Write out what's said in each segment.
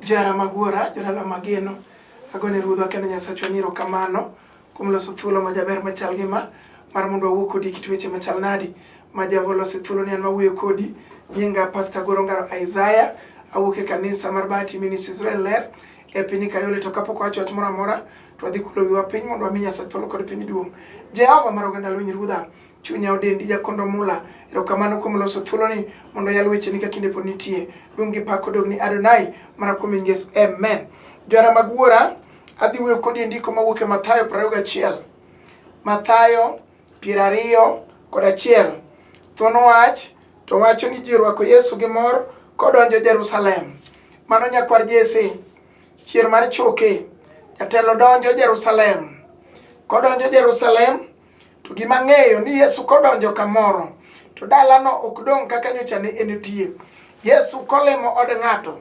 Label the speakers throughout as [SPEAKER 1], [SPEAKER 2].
[SPEAKER 1] Jara magwora, jodala mageno, agone Ruodhwa kendo Nyasachwa ni erokamano kuom loso thuolo majaber machal gi ma mar mondo wawuo kodi kit weche machal nadi ma Jehova olose thuolo ni an mawuoyo kodi. Nyinga Pastor Goro Ngaro Isaiah, awuok e kanisa mar Bahati Ministries Israel Ler e piny Kayole. To kapok wacho wach moro amora, to wadhi kulo wiwa piny mondo wami Nyasach polo kod piny duong'. Jehova mar oganda lweny Ruodha, Chunya odendi Jakondo Mula, erokamano kuom loso thuoloni mondo yal wecheni ka kinde pod nitie. Duong' gi pak odog ni Adonai mana kuom nying Yesu. Amen. Johera mag Wuora, adhi wuoyo kodi e ndiko mawuok e Mathayo 21. Mathayo 21. Thuon wach to wacho ni ji orwako Yesu gi mor kodonjo Jerusalem. Mano nyakwar Jesse, chier mar choke. Jatelo donjo Jerusalem. Kodonjo Jerusalem, To gima ang'eyo ni Yesu kodonjo kamoro to dalano ok dong' kaka nyocha ne entie. Yesu kolimo od ng'ato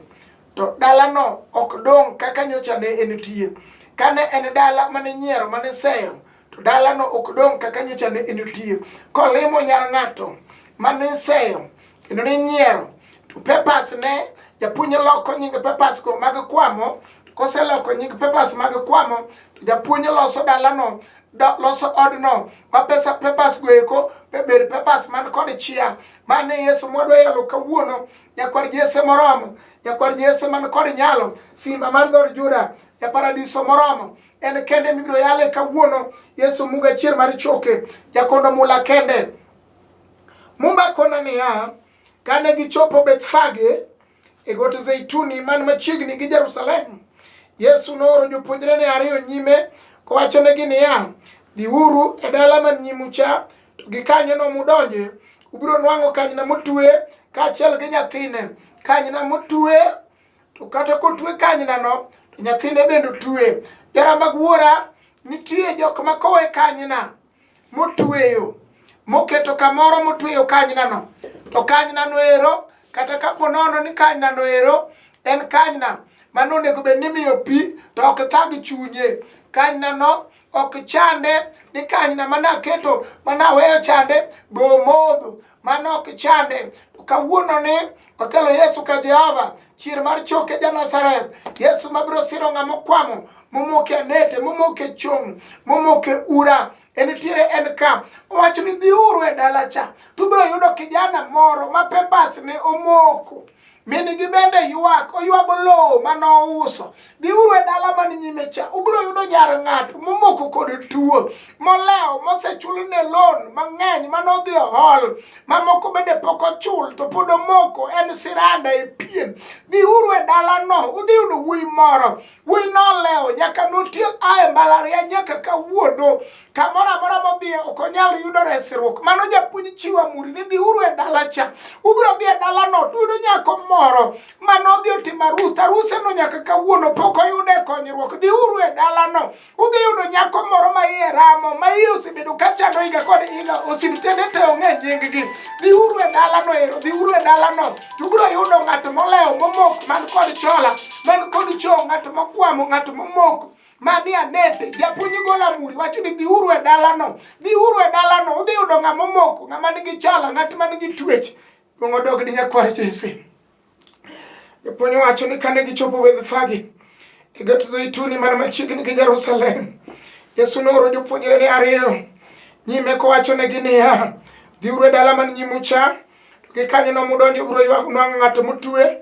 [SPEAKER 1] to dalano ok dong' kaka nyocha ne entie. Kane en dala mane nyiero mane seyo to dalano ok dong' kaka nyocha ne entie. Kolimo nyar ng'ato mane seyo kendo ne nyiero to papers ne japuonj loko nying papers go mag kwamo koseloko nying papers mag kwamo to japuonj loso dalano loso odno ma pesa papers go eko bed papers man kod chia mane Yesu mwadwa yalo kawuono nyakwar Jesse moromo nyakwar Jesse man kod nyalo simba mar dhood Juda ja paradiso moromo en kende mibiro yale kawuono Yesu muga chier mar choke jakondo mula kende Muma kona niya, kane gichopo Bethfage e got Zeituni man machiegni gi Jerusalem, Yesu nooro jopuonjrene ariyo nyime kowachonegi niya, dhiuru e dala man nyimu cha, to gikanyono mudonje, ubiro nwang'o kanyna motwe kaachiel gi nyathine. Kanyna motwe, to kata kotwe kanynano, to nyathine bende otwe. Jara mag wuora, nitie jok ma kowe kanyna motweyo moketo kamoro motweyo kanynano to kanynano ero kata kapo nono ni kanynano ero en kanyna mano onego bed ni imiyo pi to ok thag chunye kanynano ok chande ni kanyna mana aketo mana aweyo chande be omodho mano ok chande to kawuono ni wakelo Yesu ka Jehova chier mar choke ja Nazareth Yesu mabiro siro ng'ama okwamo momoke anete momoke chong momoke ura en tiere en ka owacho ni dhiuru e dala cha to ubiro yudo kijana moro ma papers ne omoko min gi bende ywak oywago lowo mane ouso dhiuru e dala man nyime cha ubiro yudo nyar ng'ato momoko kod tuo molewo mosechulne loan mang'eny mane odhi ohol mamoko bende pok ochul to pod omoko en siranda e pien dhiuru e dalano udhi yudo wuoyi moro wuoyi nolewo nyaka notiek a e mbalariany nyaka kawuono kamoro amora modhiye ok onyal yudo resruok mano japuonj chiwo amuri ni dhiuru e dala cha ubiro dhi e dalano to uyudo nyako moro manodhi otimo arus aruseno nyaka kawuono pok oyude konyruok dhiuru e dalano udhi yudo nyako moro ma iye ramo ma iye osebedo ka chando higa kod higa osiptende te ong'e nyinggi dhiuru e dalano ero dhiuru e dalano to ubiro yudo ng'at molewo momok man kod chola man kod chong ng'at mokwamo ng'at momoko mani anete japuonj golo amuri wacho ni dhiuru e dalano dhiuru e dalano udhi yudo ng'ama omoko ng'ama nigi chola ng'at ma nigi twech duong' odog ni nyakwar Jesse Japuonj wacho ni kane gichopo Bethfage e got Zeituni man machiegni gi Jerusalem, Yesu nooro jopuonjrene ariyo nyime kowachonegi niya, dhiuru e dala man nyimu cha, to gikanyono mudonjo ubiro nwang'o ng'ato motwe,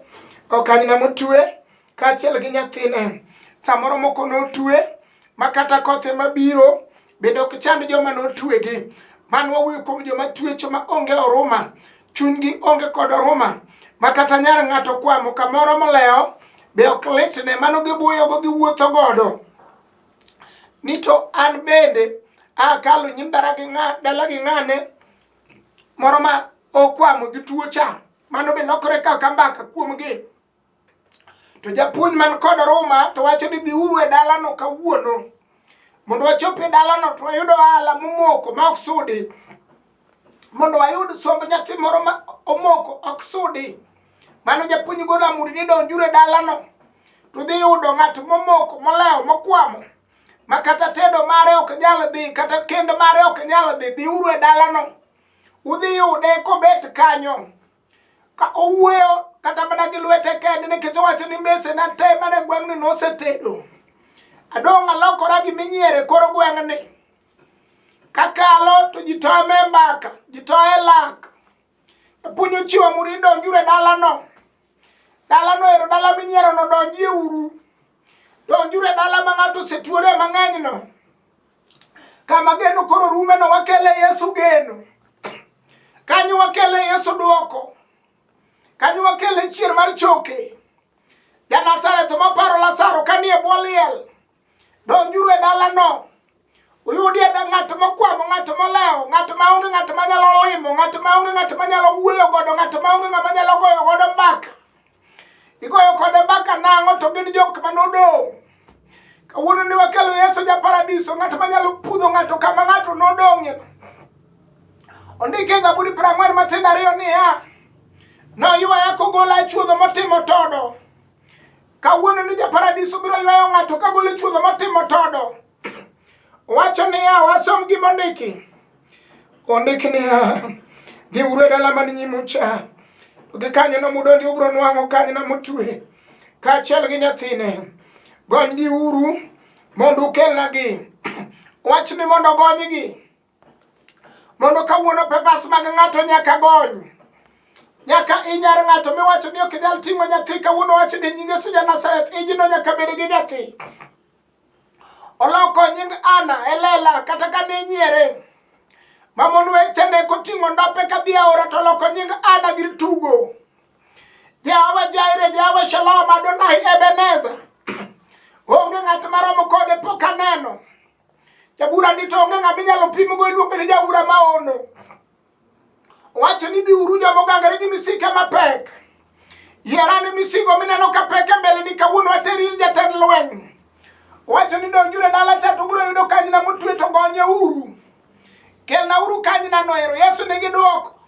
[SPEAKER 1] okanyna motwe kaachiel gi nyathine. Samoro moko notwe ma kata kothe mabiro bende ok chand joma notwegi. Mano wawuoyo kuom joma twecho ma onge oruma, chunygi onge kod oruma, ma kata nyar ng'ato kwamo kamoro molewo be ok litne, mano gibuyogo giwuotho godo. Ni to an bende akalo nyim dala gi ng'a dala gi ng'ane moro ma okwamo gi tuo cha, mano be lokore kaka mbaka kuomgi. To japuonj man kod Ruma to wacho ni dhiuru e dalano kawuono. Mondo wachop e dalano to wayud ohala momoko ma ok sudi. Mondo wayud somb nyathi moro ma omoko ok sudi. Mano japuonj golo amuri ni donjuru e dalano. To udhi yudo ng'at momoko, molewo, mokwamo. Ma kata tedo mare ok nyal dhi, kata kend mare ok nyal dhi. Dhiuru e dalano. Udhi yude kobet kanyo. Ka owuoyo kata mana gi lwete kende nikech owacho ni mesena te mane gweng'ni nosetedo. Adong' alokora giminyiero e kor gweng'ni. Kakalo to ji tome e mbaka, ji toye lak. Japuonj ochiwo amuri ni donjuru e dalano. Dalano ero dala minyierono donjie uru. Donjuru e dala ma ng'ato osetuore mang'eny no. Kama geno koro rume no wakele Yesu geno. Kanyo wakele Yesu duoko. Kanyo wakele chier mar choke. Ja-Nazareth maparo Lazaro kanie bwo liel. Donjuru e dalano. Uyudie da ng'at mokwamo, ng'at molewo, ng'at maonge ng'at manyalo limo, ng'at maonge ng'at manyalo wuoyo godo, ng'at maonge ng'ama nyalo goyo godo mbaka. Igoyo kode mbaka nang'o to gin jok manodong'. Kawuono ni wakelo Yesu ja paradiso, ng'at manyalo pudho ng'ato kama ng'ato nodong'ie. Ondike e Zaburi 42 niya, noywaya kogola e chuodho motimo todo. Kawuono ni japaradiso biro ywayo ng'ato ka golo chuodho motimo todo. Wacho niya, wasom gima ondiki. Ondik niya, dhiuru e dala man nyimu cha. To gi kanyono mudonjo ubiro nwang'o kanyna motwe kaachiel gi nyathine. Gonygi uru mondo ukelnagi. Wachni mondo ogonygi. Mondo kawuono papers mag ng'ato nyaka gony. Nyaka inyar ng'ato miwacho ni ok inyal ting'o nyathi kawuono wacho ni nying Yesu ja Nazareth ijino nyaka bed gi nyathi. Oloko nying Ana e lela kata ka ne nyiere. Mamon wetene koting'o ndope ka dhi aora to oloko nying Ana gir tugo. Jehova Jireh, Jehova Shalom, Adonai Ebenezer. Onge ng'at maromo kode pok aneno. Jabura ni to onge ng'ama inyalo pimgo iluongo ni jabura maono. Owacho ni dhiuru joma ogangore gi misike mapek. Yier ane misigo mineno ka pek e mbele ni kawuono ateri ir jatend lweny. Owacho ni donjuru e dala cha to ubiro yudo kanyna motwe to gonye uru. Kelna uru kanyna no ero. Yesu nigi dwoko.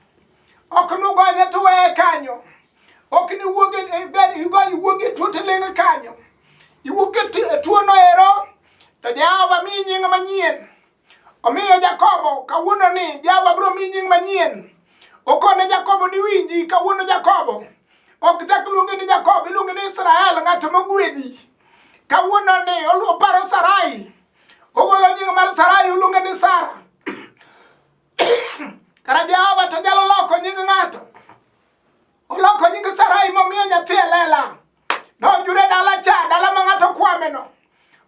[SPEAKER 1] Ok nugonye to weye kanyo. Ok ni wuog e ber iwuog e tuo to ling' kanyo. Iwuok e tuo no ero to Jehova miyi nying manyien. Omiyo Jakobo kawuono ni Jehova biro miyi nying manyien. Okone Jakobo ni winji kawuono Jakobo. Ok chak luonge ni Jakobo, iluonge ni Israel, ng'at mogwedhi. Kawuono ni oparo Sarai. Ogolo nying mar Sarai oluonge ni Sara. Kara Jehova to nyalo loko nying ng'ato. Oloko nying Sarai momiyo nyathi e lela. Donjure dala cha, dala ma ng'ato kwame no.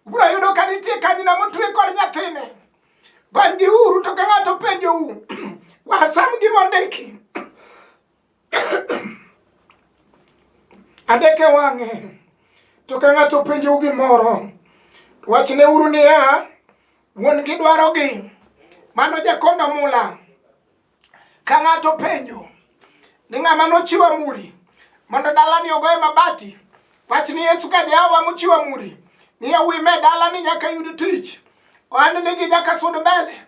[SPEAKER 1] Ubiro yudo ka nitie kanyna motwe kod nyathine. Gonygi uru to ka ng'ato penjou, wasam gima ondiki. Andeke wang'e. To ka ng'ato penjou gimoro, wachne uru niya, wuon gi dwarogi. Mano jakondo mula. Ka ng'ato penjo ni ng'ama nochiwo amuri mondo dalani ogoye mabati, wach ni Yesu ka Jehova mochiwo amuri ni yawuoyi me dalani nyaka yud tich, ohandnigi nyaka sud mbele.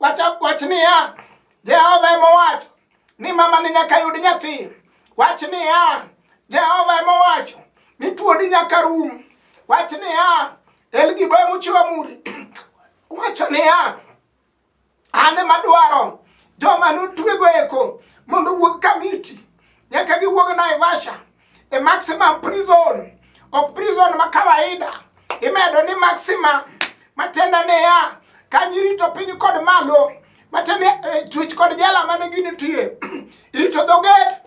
[SPEAKER 1] Wach, wach niya, Jehova ema owacho ni mamani nyaka yud nyathi. Wach niya, Jehova ema owacho ni tuoni nyaka rum. Wach niya, El Gibo ema ochiwo amuri. Wacho niya, an ema dwaro joma notwego eko mondo owuog Kamiti nyaka giwuog Naivasha e maximum prison, ok prison ma kawaida, imedo ni maximum, matiende niya kanyo irito piny kod malo, matiende eh, twech kod jela mane ginitie irito dho gate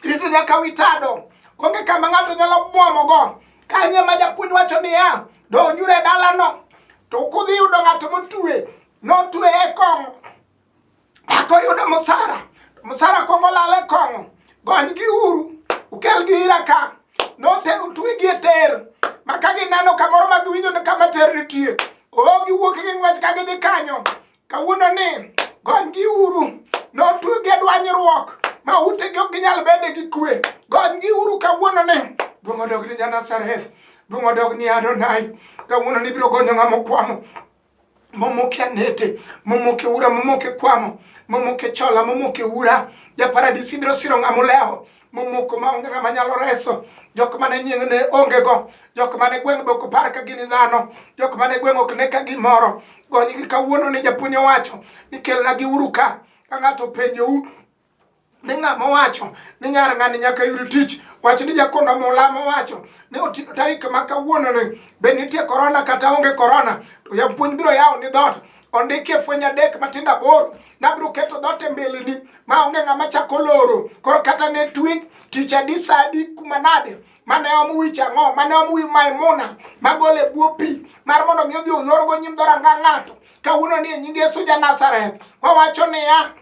[SPEAKER 1] rito nyaka wi tado onge kama ng'ato nyalo bwomogo kanyo ma japuonj wacho niya donjuru e dalano to kudhi yudo ng'ato motwe notwe e kong'o akoyudo mosara mosara kwongo lal e kong'o gonygi uru ukelgi ira ka note utwegi e ter ma ka gineno kamoro ma giwinjo ni kama ter nitie o giwuok gi ng'wech ka gidhi kanyo Kawuono ni gonygi uru, notwegi e dwanyruok ma utegi ok ginyal bede gi kwe. Gonygi uru kawuono ni. Duong' odog ni ja-Nazareth, duong' odog ni Adonai. Kawuono ni ibiro gonyo ng'ama okwamo momoke anete, momoke ura, momoke kwamo, momoke chola, momoke ura. Japaradisi biro siro ng'ama olewo, momoko ma onge ng'ama nyalo reso. Jok mane nying ne onge go, jok mane gweng' be ok par ka gin dhano, jok mane gweng' ok ne ka gimoro. Gonygi kawuono ni japuonj owacho ni kelna gi uru ka. Ka ng'ato openjou Ni ng'ama owacho ni nyar ng'ani nyaka yud tich. Wach ni jakondo mula mowacho ni tarik ma kawuono ni be nitie korona kata onge korona to japuonj biro yawo ni dhoot. Ondiki e fweny 3 matindo 8 nabiro keto dhoot e mbeleni ma onge ng'ama chako loro. Koro kata ne twi tich adi sa adi kuma nade mane om wich ang'o mane om wi Maimuna magole bwo pi mar mondo mi odhi olorgo nyim dhoranga ng'ato. Kawuono ni e nying Yesu ja Nazareth wawacho niya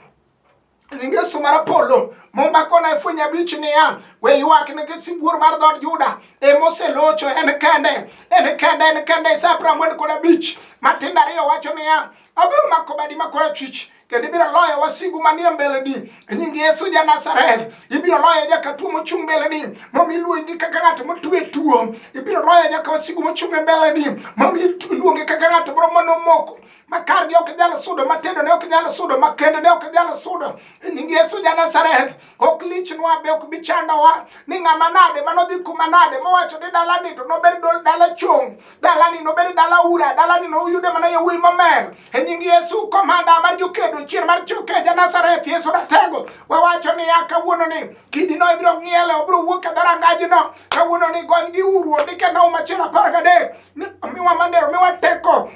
[SPEAKER 1] nying Yesu mar polo Mumba kona e fweny 5 niya we ywak nikech sibuor mar dhood Juda emoselocho en kende en kende en kende Isaya 45 matindo 2 wacho niya abiro mako badi ma korachwich kendo ibiro loyo wasigu manie mbeleni e nying Yesu ja Nazareth. Ibiro loyo nyaka tuo mochung' mbeleni momi iluongi kaka ng'at motwe tuo. Ibiro loyo nyaka wasigu mochung' e mbeleni momi iluongi kaka ng'at moro manomoko ma kargi ok nyal sudo, ma tedo ne ok nyal sudo, ma kendo ne ok nyal sudo. E nying Yesu ja Nazareth, ok lichnwa be ok bi chandowa ni ng'ama nade manodhi kuma nade mowacho ni dalani to nobed dala chong', dalani nobed dala ura, dalani noyude mana yawuoyi momer. E nying Yesu, komanda mar jokedo, chier mar choke ja Nazareth, Yesu ratego, wawacho niya kawuono ni kidino ibiro ng'iele, obiro wuok e dhorangajno. Kawuono ni gonygi uru, ondike Nahum achiel 13 ni omiwa mandero, omiwa teko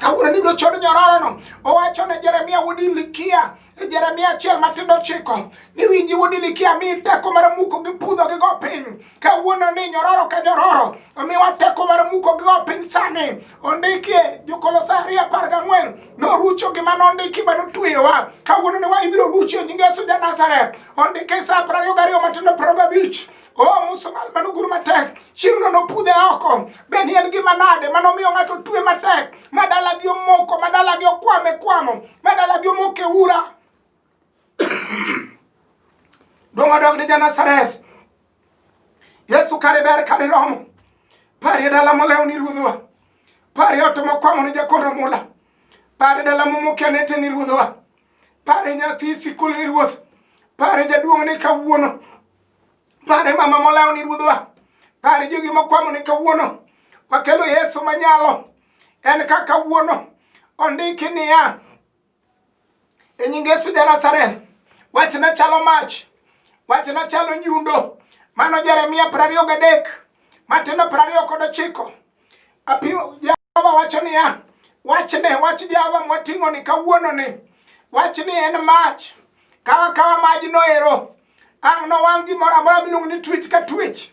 [SPEAKER 1] kawuono ni ibiro chod nyororono. Owacho ne Jeremia wuod Hilikia e Jeremia 1 matindo 9 ni winji wuod Hilikia, mi teko mar muko gi pudho gi go piny. Kawuono ni nyororo ka nyororo omiwa teko mar muko gi go piny sani. Ondikie Jokolosai 2:14 norucho gima nondiki manotweyowa. Kawuono ni wa ibiro ruchi e nying Yesu ja Nazareth. Ondike Isaya 22 matindo 25 O musumal manoguro matek, chieng'no nopudhe oko. Be ni en gima nade manomiyo ng'ato twe matek, ma dalagi omoko, ma dalagi okwame kwamo, ma dalagi omoko e ura. Duong' odog ni ja Nazareth. Yesu kare ber kare romo. Parie dala molewo ni ruodhwa. Parie ot mokwamo ni jakondo mula. Parie dala momoke anete ni ruodhwa. Parie nyathi sikul ni ruoth. Parie jaduong' ni kawuono. Pare mama molawo ni ruodhwa. Pare jogi mokwamo ni kawuono. Wakelo Yesu manyalo. En ka kawuono. Ondiki niya e nying Yesu ja Nazareth, wachna chalo mach, wachna chalo nyundo. Mano Jeremia 23 matindo 29. Apimo Jehova wacho niya, wachne, wach Jehova mwating'o ni kawuono ni, wachni en mach. Kawa kawa majno ero, ang' nowang' gimoro amora miluongo ni twech ka twech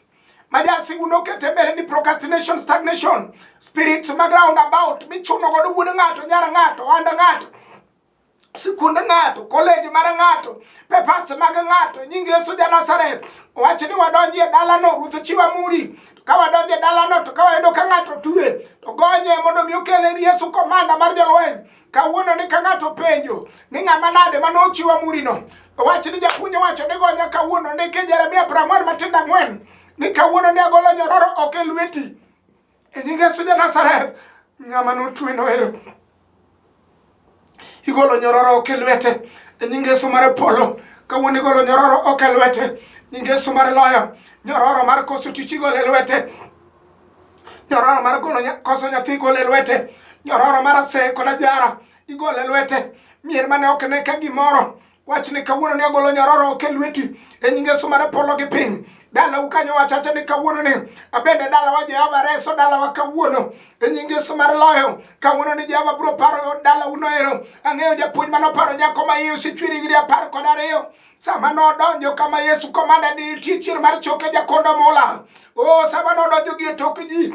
[SPEAKER 1] ma jasigu nokete mbele ni procrastination, stagnation, spirit mag round about michuno godo wuod ng'ato, nyar ng'ato, ohand ng'ato, sikund ng'ato, college mar ng'ato, papers mag ng'ato. Nying Yesu ja Nazareth owach ni wadonji e dalano, Ruoth chiwa muri. Ka wadonjo e dalano to ka wayudo ka ng'ato twe to gonye mondo mi okele ir Yesu komanda mar jolweny. Kawuono ni ka ng'ato penjo ni ng'ama nade mane ochiwa murino, owach ni japuonj owacho ni gonya kawuono. Ndike Jeremia 40 matindo 4 ni kawuono ni agolo nyororo ok e lweti. E nying Yesu ja Nazareth, ng'ama notwe noero igolo nyororo ok e lwete. E nying Yesu mar polo, kawuono igolo nyororo ok e lwete. Nying Yesu mar loyo, nyororo mar koso tich igolo e lwete. Nyororo mar golo koso nyathi igolo e lwete. Nyororo mar aseye kod ajara igolo e lwete. Mier mane ok ne ka gimoro, wach ni kawuono ni agolo nyororo ok e lweti. E nying Yesu mar polo gi piny. Dalau kanyo wachacha ni kawuono ni abende dalawa Jehova reso dalawa kawuono. E nying Yesu mar loyo, kawuono ni Jehova biro paro dalau noero. Ang'eyo japuonj manoparo nyako ma iye osechwer higni 12. Sama nodonjo kama Yesu komanda ni nitie chier mar choke jakondo mula. O sama nodonjo gi e tok ji,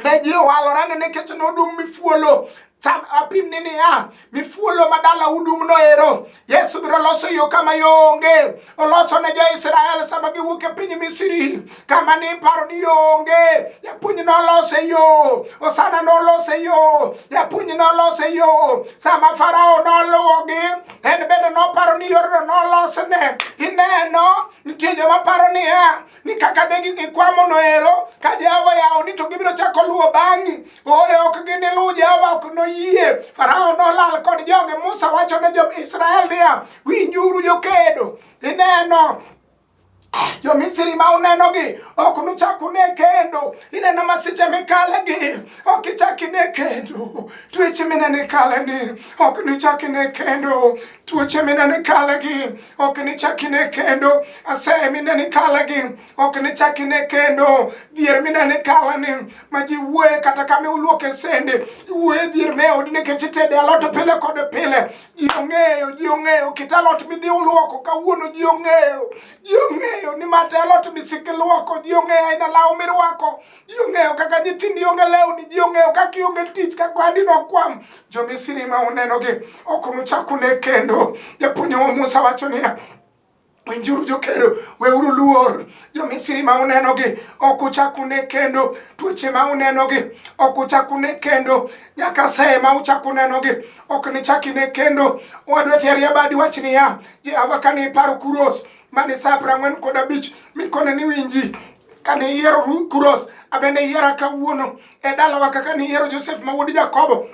[SPEAKER 1] ne ji owalore ne nikech nodum mifuolo. Sam apim ni niya, mifuolo ma dala udum no ero, Yesu biro loso yo kama yo onge. Oloso ne jo-Israel sama giwuok e piny Misri, kama ne iparo ni yo onge. Japuonj nolose yo, Osana nolose yo, japuonj nolose yo. Sama Farao noluwogi, en bende noparo ni yorno nolosne. Ineno, nitie joma paro niya, ni kaka de gikwamo no ero, ka Jehova yawo ni to gibiro chako luwo bang'i. Ooyo, ok giniluw Jehova, ok noyie. Farao nolal kod joge. Musa wacho ne jo-Israel niya, winjuru jokedo. Ineno, Jo-Misri ma unenogi ok nuchak une kendo. Ineno masiche mikalegi, ok ichak ine kendo. Tueche minene ikaleni, ok nichak ine kendo. Tuoche minene ikalegi, ok nichak ine kendo. Aseye minene ikalegi, ok nichak ine kendo. Dhier minene ikaleni, ma ji wuoye kata kama iluoke sende, iwuoye dhier me odi nikech itede alot pile kod pile. Ji ong'eyo, ji ong'eyo kit alot midhi uluoko kawuono, ji ong'eyo, ji ong'eyo ni mate alot misiki luoko, ji ong'eyo aina law mirwako, ji ong'eyo kaka nyithindi onge lewni, ji ong'eyo kaka ionge tich, kaka ohandi nokwam. Jo-Misri ma unenogi ok unuchak une kendo. Japuonj wa Musa wacho niya, Winjuru jokedo, weuru luor. Jo-Misri ma unenogi ok uchak une kendo. Tuoche ma unenogi ok uchak une kendo. Nyaka seye ma uchak unenogi ok nichak ine kendo. Owadwa Thierry Abadi wach niya, Jehova kane iparo Kuros mane sa 45 mikone ni winji kane iyiero Kuros abende iyiera kawuono e dalawa kaka niyiero Josef ma wuod Jakobo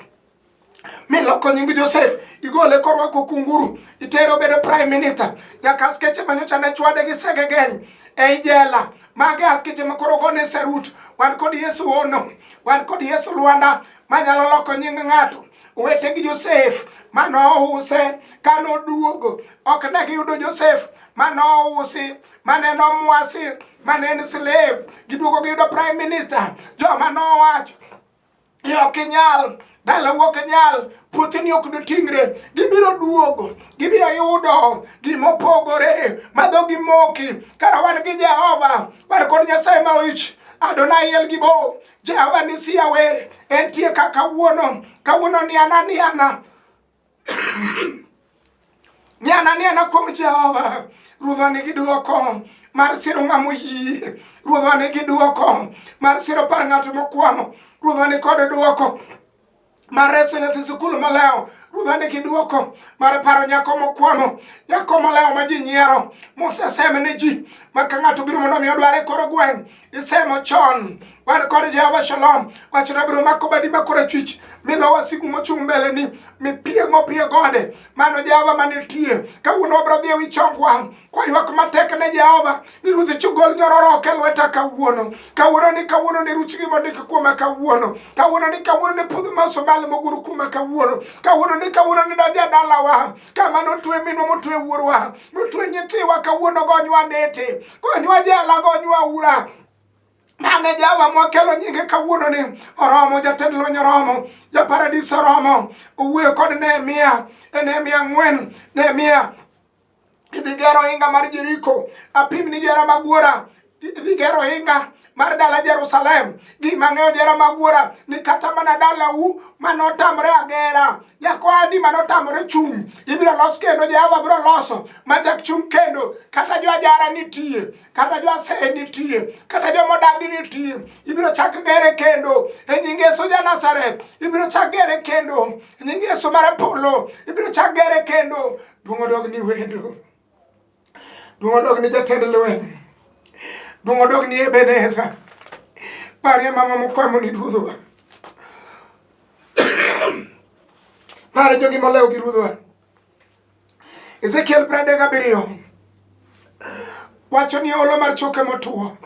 [SPEAKER 1] miloko nying Josef igole korwako kunguru itere obedo prime minister nyaka askeche manyocha ne chwade gi sege geny ei jela mage askeche ma koro gone sarut wan kod Yesu ono wan kod Yesu Lwanda manyalo loko nying ng'ato owete gi Josef manouse kanoduogo ok ne giyudo Josef manousi mane nomwasi mane en slave giduogo giyudo prime minister joma nowacho ni ok inyal dalau ok inyal puotheni ok noting're gibiro duogo gibiro yudo gimopogore ma dhogi moki kara wan gi Jehova wan kod Nyasaye ma oich Adonai El Gibo Jehova nisi Yahweh entie ka kawuono kawuono ni ana ni ana ni ana ni ana kuom Jehova ruodhwa nigi dwoko mar siro ng'ama oyie ruodhwa nigi dwoko mar siro par ng'ato mokwamo ruodhwa ni kod dwoko mar reso nyathi sikul molewo ruodhwa nigi dwoko mar paro nyako mokwamo nyako molewo ma ji nyiero mosesem ne ji ma ka ng'ato biro mondo mi odware koro gweng' isemo chon wan kod Jehova Shalom wachona biro mako badi ma korachwich milo wasigu mochung' mbeleni mipieng'o pie gode mano Jehova manitie kawuono wabiro dhi e wi chongwa kwaywak matek ne Jehova ni ruoth chugol nyororo ok e lweta kawuono kawuono ni kawuono ni ruch gima ondik kuoma kawuono kawuono ni kawuono ni pudh ma osobal mogur kuoma kawuono kawuono ni kawuono ni donjo e dalawa kama notwe minwa motwe wuorwa notwe nyithiwa kawuono gonywa nete gonywa jela gonywa ura Mane Jehova mwakelo nyinge kawuono ni oromo, jatend lweny oromo, japaradiso oromo, owuoyo kod Nehemia e Nehemia 4, Nehemia idhi gero ohinga mar Jeriko, apim ni jera magwora, idhi gero ohinga mar dala Jerusalem. Gima ng'eyo jera magwora ni kata mana dalau manotamre agera, nyako andi manotamore chung', ibiro los kendo, Jehova biro loso machak chung' kendo. Kata jo ajara nitie, kata jo aseye nitie, kata jomodagi nitie, ibiro chak gere kendo e nying Yesu ja Nazareth, ibiro chak gere kendo e nying Yesu mar polo, ibiro chak gere kendo. Duong' odog ni wendo. Duong' odog ni jatend lweny. Duong' odog ni Ebeneza. Parie mama mokwamo ni ruodhwa. Pare jogi molewo gi ruodhwa. Ezekiel 37 wacho ni olo mar choke motuo.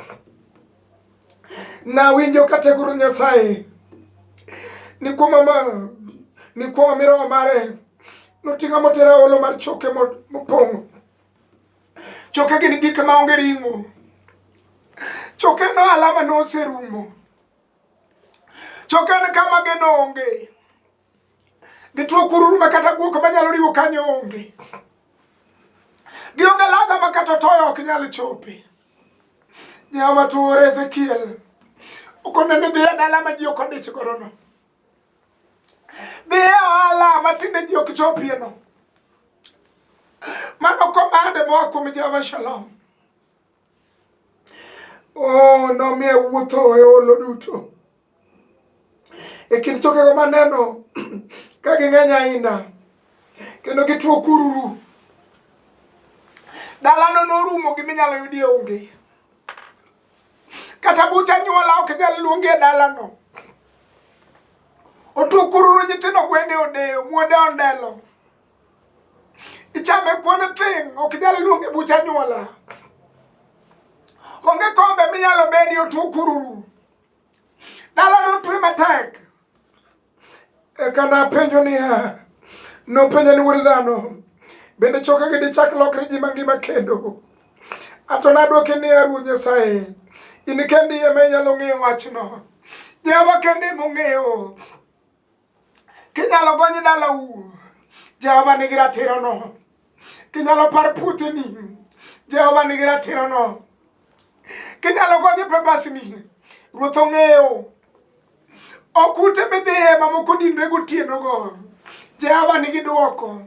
[SPEAKER 1] Nawinjo ka teko Ruoth Nyasaye ni kuoma ma ni kuoma mi roho mare noting'a motera olo mar choke mopong'. Choke gin gik ma onge ring'o. Choke no alama noserumo. Choke en kama geno onge. Gituo kururu ma kata guok manyalo riwo kanyo onge. Gionge ladha ma kata otoyo ok nyal chope. Jehova tuore Ezekiel. Okone ni dhi e dala ma ji ok odich godo no. Dhi e ohala ma tinde ji ok chopie no. Mano komande moa kuom Jehova Shalom. Oh, nomiye wuotho e olo duto. E kind chokego maneno ka ging'eny ahinya kendo gituo kururu. Dalano norumo giminyalo yudie onge. Kata buch anyuola ok nyal luongi e dalano. Otuo kururu nyithindo gwene odeyo, muode ondelo. Ichame kuon thing', ok nyal luongi buch anyuola. Onge kombe minyalo bedie otuo kururu. matek. Eka napenjo niya, nopenja ni wuod dhano, bende chokegi dichak lokre ji mangima kendo? Ato nadwoke niya, Ruoth Nyasaye, in kendi ema inyalo ng'eyo wachno. Jehova kende ema ong'eyo. Kinyalo gony dalau, Jehova nigi ratirono. Kinyalo par puotheni, Jehova nigi ratirono. Kinyalo gonyo papasni, Ruoth ong'eyo. Ok ute midhiye mamoko dinre gotienogo. Jehova nigi dwoko.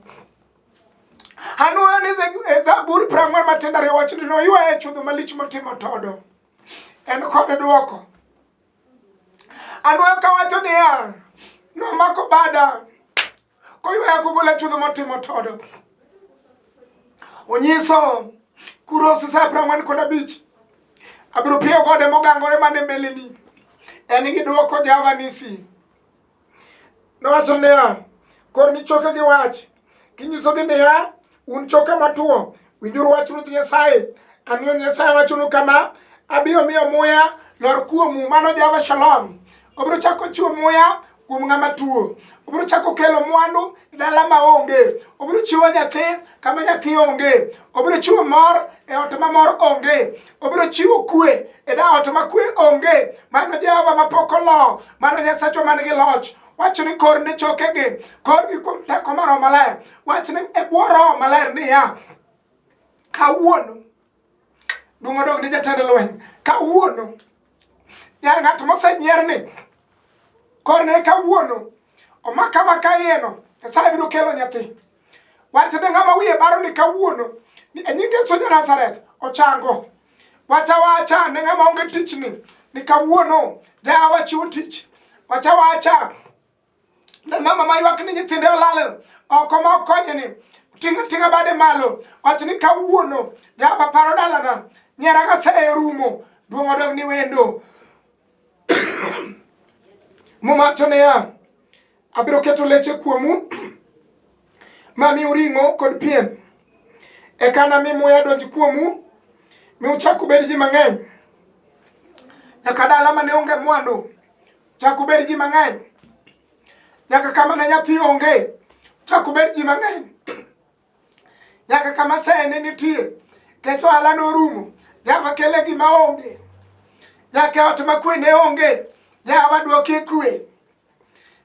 [SPEAKER 1] Anwoyo ni e Zaburi 40 matindo ariyo wacho ni noywaye e chudho malich motimo todo. En kod dwoko. Anwoyo kawacho niya, nomako bada koywaya kogola chudho motimo todo. Onyiso Kuros sa 45 abiro piyo gode mogangore mane mbeleni. En gi dwoko Jehova Nisi. Nowacho niya, kor ni choke gi wach, kinyisogi niya, un choke matuo, winjuru wach Ruoth Nyasaye. An Ruoth Nyasaye awachonu kama, abiro miyo muya lor kuomu, mano Jehova Shalom. Obiro chako chiwo muya kuom ng'ama tuo. Obiro chako kelo mwandu e dala ma onge. Obiro chiwo nyathi kama nyathi onge. Obiro chiwo mor e ot ma mor onge. Obiro chiwo kwe e da ot ma kwe onge. Mano Jehova ma pok olo, mano Nyasachwa man gi loch. Wacho ni kor ne chokegi, korgi kuom teko mar Roho Maler. Wach ni e bwo Roho Maler niya, kawuono duong' odog ni jatend lweny. Kawuono nyar ng'at mosenyier ni korne kawuono omaka maka iyeno Nyasaye biro kelo nyathi. Wach ne ng'ama wiye baro ni kawuono ni e nying Yesu ja Nazareth ochango. Wach awacha ne ng'ama onge tich ni ni kawuono Jehova chiwo tich. Wach awacha ne mama ma ywak ni nyithinde olal oko ma ok konye ni ting'a ting'a bade malo wach ni kawuono Jehova paro dalana nyara gaseyo rumo duong' odog ni wendo. Muma wacho niya, abiro keto leche kuomu ma miu ring'o kod pien. Eka nami muya donj kuomu mi uchak ubed ji mang'eny. Nyaka dala mane onge mwandu chak ubed ji mang'eny. Nyaka kama ne nyathi onge chak ubed ji mang'eny. Nyaka kama sene ne nitie kech ohala norumo Jehova kele gima onge. Nyaka e ot ma kwe ne onge Jehova dwokie kwe.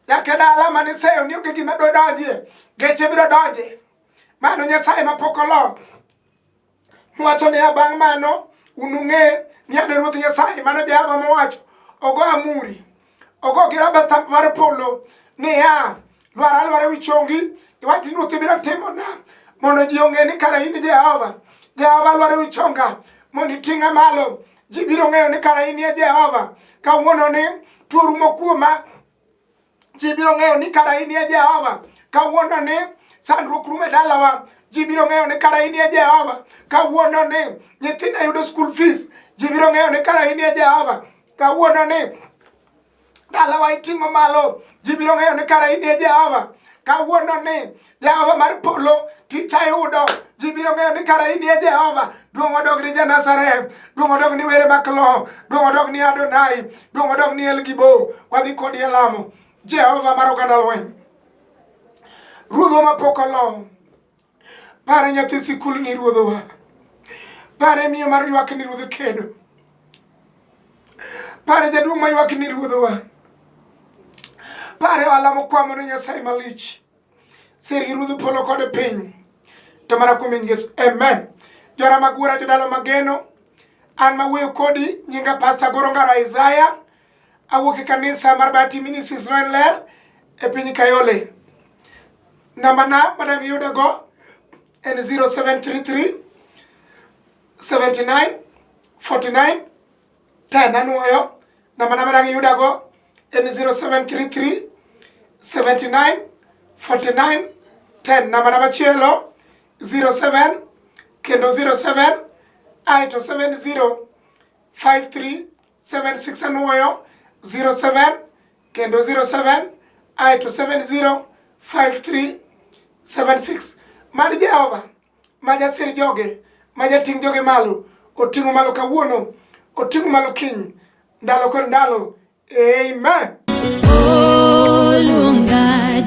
[SPEAKER 1] Nyaka dala mane seyo ni onge gima dodonjie, geche biro donje. Mano Nyasaye ma pok olo. Wacho niya, bang' mano unung'e ni an e Ruoth Nyasaye. Mano Jehova mowacho. Ogo amuri, ogo gi raba thumb mar polo niya, lwar alwara ewi chongi, iwach ni Ruoth ibiro timona mondo ji ong'e ni kara in Jehova. Jehova lwar ewi chonga mondo iting'a malo. Ji biro ng'eyo ni kara in e Jehova. Kawuono ni tuo rumo kuoma. Ji biro ng'eyo ni kara in e Jehova. Kawuono ni sandruok rumo e dalawa. Ji biro ng'eyo ni kara in e Jehova. Kawuono ni nyithinda yudo school fees. Ji biro ng'eyo ni kara in e Jehova. Kawuono ni dalawa iting'o malo. Ji biro ng'eyo ni kara in e Jehova. Kawuono ni Jehova mar polo tich ayudo. Ji biro ng'eyo ni kara in e Jehova. Duong' odog ni ja-Nazareth. Duong' odog ni were maklo. Duong' odog ni Adonai. Duong' odog ni El Gibo. Wadhi kodi e lamo. Jehova mar oganda lweny. Ruodhwa mapok olo. Pare nyathi sikul ni ruodhwa. Pare miyo mar ywak ni ruodh kedo. Pare jaduong' ma ywak ni ruodhwa. Pare ohala mokwamo ne Nyasaye malich. Sir gi ruodh polo kod piny. To mana kuom nying Yesu. Amen. Jora magura jodala mageno. An mawuoyo kodi nyinga Pastor Goro Ngara Isaiah. Awuok e kanisa mar Bahati Ministries Israel Ler e piny Kayole. Namba na madang yudago en 0733 79 49 10. Anuoyo namba na madang yudago en 0733 79 49 10. Namba na machielo 07 kendo 07 aeto 70 53 76. Anuoyo 07 kendo 07 aeto 70 53 76. Mad Jehova ma jasir joge, ma jating' joge malo, oting'o malo kawuono, oting'o malo kiny, ndalo kod ndalo. Amen.
[SPEAKER 2] Oluonga.